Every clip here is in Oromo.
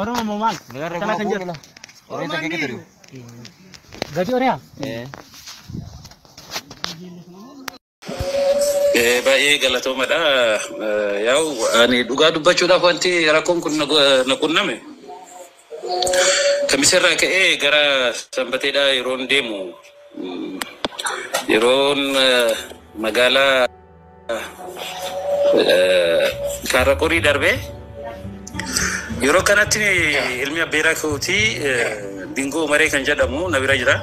Oromoo moo maal? Kana kan jedhu. Gadi Oromiyaa? Baay'ee galatoomadha. Yaa'u ani dhugaa dubbachuudhaaf wanti rakkoon kun na qunname. Kamisarraa ka'ee gara Sanbateedhaa yeroon deemu yeroon magaalaa Kaarraqorii darbee yeroo kanatti ilmi abbeeraa kootii Bingoo Maree kan jedhamu na bira jira.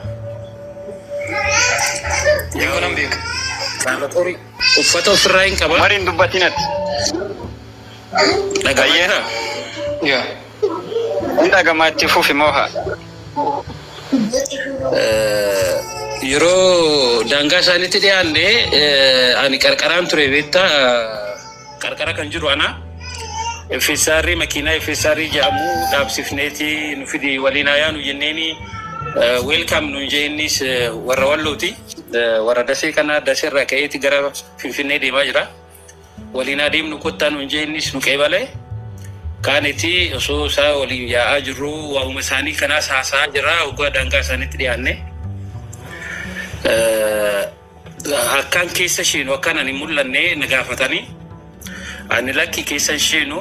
Bingoo nan beeka. Kaarraqorii uffata ofirraa hin qaba. Mariin dubbatinatti. Dhagamaa jira. Yaa. Hin dhagamaa itti fufi mooha. Yeroo daangaa isaaniitti dhiyaanne ani qarqaraan ture beektaa, qarqara kan jiru ana. FSR makiinaa FSR jedhamu dhaabsifneeti nu fidi waliin haa yaanu jenneeni welcome nuun jee innis warra Wallooti. Warra Dasee kana Daseerraa ka'eeti gara Finfinnee deemaa jira. Waliin haa deemnu kottaa nuun jee innis nu qeebale. Kaaniti osoo isaa waliin yaa'aa jirru waa'uma isaanii kanaas haasa'aa jira waggaa daangaa isaaniitti dhiyaanne. Akkaan keessa isheenu akkaan ani hin mul'anne na gaafatanii. Ani lakki keessa isheenu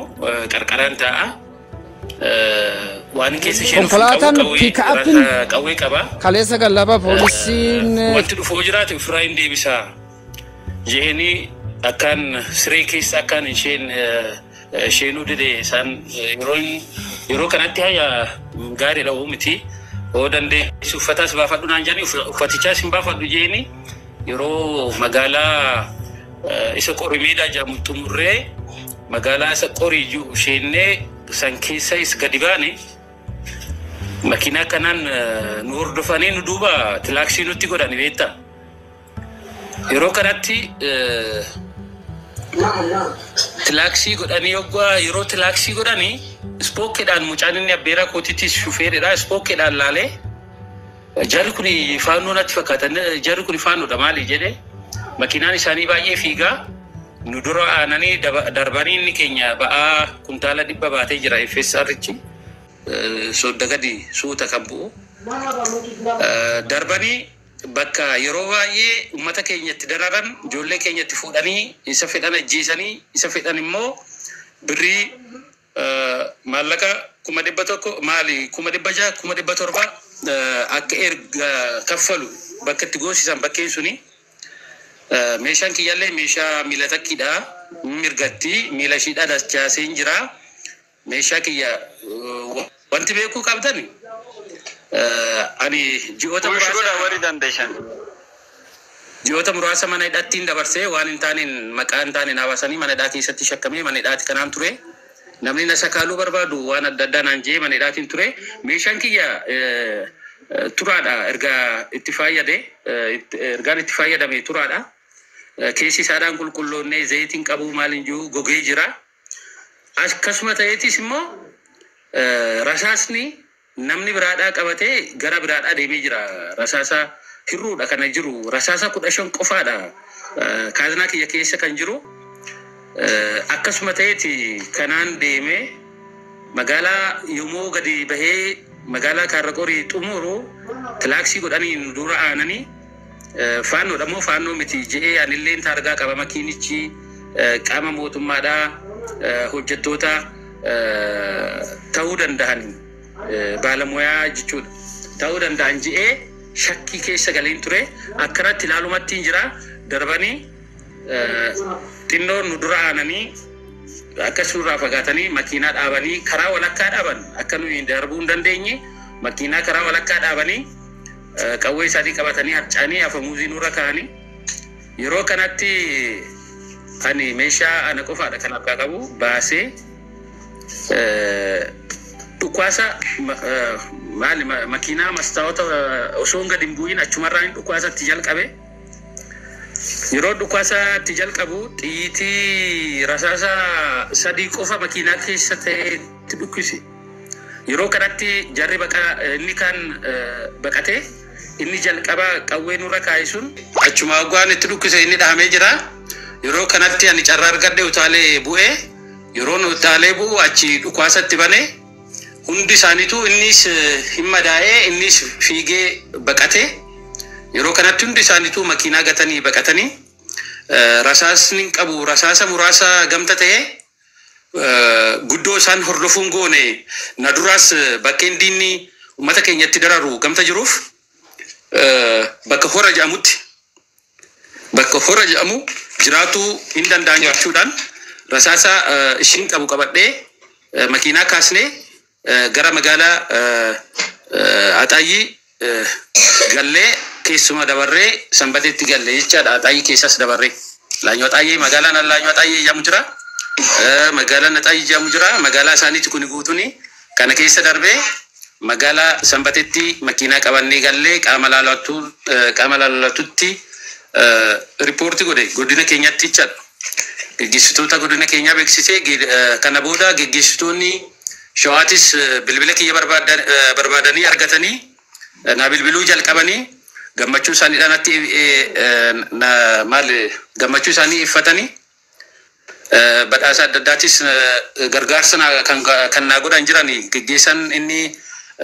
qarqaraan taa'a. Waan keessa isheenu Konkolaataan pick-upin qawwee qaba. Kaleessa gallaba poolisiin Wanti dhufu jiraate ofirraa hin deebisaa. Jeheni akkaan siree keessa akkaan isheen isheenuu dide isaan yeroo kanatti haya gaariidha oo miti. Oo dandeessu uffataas baafadhu naan jedhani uffatichaas hin baafadhu jeeni yeroo magaalaa isa Qorimeedhaa jedhamu xumurree magaalaa isa Qorii jiru isheennee san keessa is gadi baane makiinaa kanaan nu hordofanii nu duuba tilaaksii nutti godhani beektaa. Yeroo kanatti tilaaksii godhanii yoggaa yeroo tilaaksii godhanii ispookkeedhaan mucaan inni abbeeraa kootiitti shufeeridha ispookkeedhaan laalee jarri kun faannoo natti fakkaata, jarri kun faannoodha maali jedhe. Makiinaan isaanii baay'ee fiigaa nu dura aananii darbanii inni keenya ba'aa kuntaala 100 baatee jira FSRchi sodda gadi suuta kan bu'u darbanii bakka yeroo baay'ee uummata keenyatti dararan, ijoollee keenyatti fuudhanii isa fedhan ajjeesanii isa fedhan immoo birrii maallaqa 100,000 maali 600,000 700,000 akka erga kaffalu bakka itti goosisan bakkeen suni. Meeshaan kiyyaallee meeshaa miila takkiidha mirgatti miila ishiidha dachaaseen jira. Meeshaa kiyya wanti beekuu qabdan ani ji'oota Push godha muraasa warri dandeessan. Ji'oota muraasa mana hidhattiin dabarsee waan hin taaneen maqaa hin taaneen hawaasanii mana hidhaa keessatti shakkamee mana hidhaati kanaan ture. Namni na sakaaluu barbaadu waan adda addaa naan jee mana hidhaatiin ture. Meeshaan kiyya turaadha erga itti fayyade ergaan itti fayyadame turaadha. Keessi isaadhaan qulqulloonnee zayitiin qabu maal hin jiru gogee jira. Akkasuma ta'eetis immoo rasaasni namni biraadhaa qabatee gara biraadhaa deemee jira. Rasaasa hirruudha kana jiru. Rasaasa 15 qofaadha kaazinaa kiyya keessa kan jiru. Akkasuma ta'eeti kanaan deemee magaalaa yommuu gadi bahee magaalaa Kaarraqorii xumuru tilaaksii godhanii nu dura aananii faannoodha moo faannoo miti je'ee anilleen taargaa qaba makiinichi qaama mootummaadhaa hojjettoota ta'uu danda'an baalamoyaa jechuudha ta'uu danda'an je'ee shakkii keessa galeen ture. Akkanatti ilaalumatti hin jira darbanii xinnoo nu dura aananii akka suuraa fagaatanii makiinaa dhaabanii karaa walakkaa dhaaban akka nuyi darbuu hin dandeenye makiinaa karaa walakkaa dhaabanii qawwee isaanii qabatanii harcaanii afamuuzii nurra kaa'anii. Yeroo kanatti ani meeshaa ana qofaadha kan harkaa qabu baasee dhukaasa maali makiinaa mastaawota osoo hin gadi hin bu'in achumarraan dhukaasatti jalqabe. Yeroo dhukaasatti jalqabu xiyyiitii rasaasa sadii qofa makiinaa keessa ta'etti dhukkise. Yeroo kanatti jarri baqa inni kaan baqatee inni jalqaba qawwee nurra kaa'e sun achuma hoggaan itti dhukkise inni dhahamee jira. Yeroo kanatti ani carraa argadhe utaalee bu'ee yeroon utaalee bu'u achi dhukaasatti banee Hundi isaaniitu innis hin madaa'ee, innis fiigee baqatee. Yeroo kanatti hundi isaaniitu makiinaa gatanii baqatanii, rasaasni hin qabu, rasaasa muraasa gamta ta'ee guddoo isaan hordofuun goone. Na duraas bakkeen diinni uummata keenyatti dararu gamta jiruuf, bakka hora jedhamutti, bakka hora jedhamu jiraatuu hin danda'an jechuudhaan, rasaasa ishiin qabu qabadhee, makiinaa kaasnee gara magaalaa Axaayyii gallee, keessuma dabarree Sanbateetti galle jechaadha. Axaayyii keessas dabarree. Laanyoo Axaayyii, magaalaan Laanyoo Axaayyii jedhamu jira. Magaalaan Axaayyii jedhamu jira. Magaalaa isaaniitti kuni guutuuni. Kana keessa darbee magaalaa Sanbateetti makiinaa qabannee gallee, qaama laalatu qaama laalatutti riippoortii godhe godina keenyatti jechaadha. Geggeessitoota godina keenyaa beeksisee, kana booda geggeessitoonni Shawaatis bilbila kiyya barbaadanii argatanii naa bilbiluu jalqabanii, gammachuu isaaniidhaan natti maal gammachuu isaanii ibfatanii, badhaasa adda addaatis gargaarsa kan naa godhan jiran geggeessan inni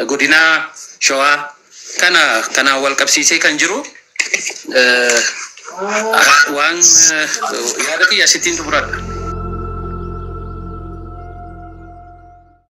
godina Shawaa. Kana kanaan wal qabsiisee kan jiru waan yaada kiyya asittiin xumuradha.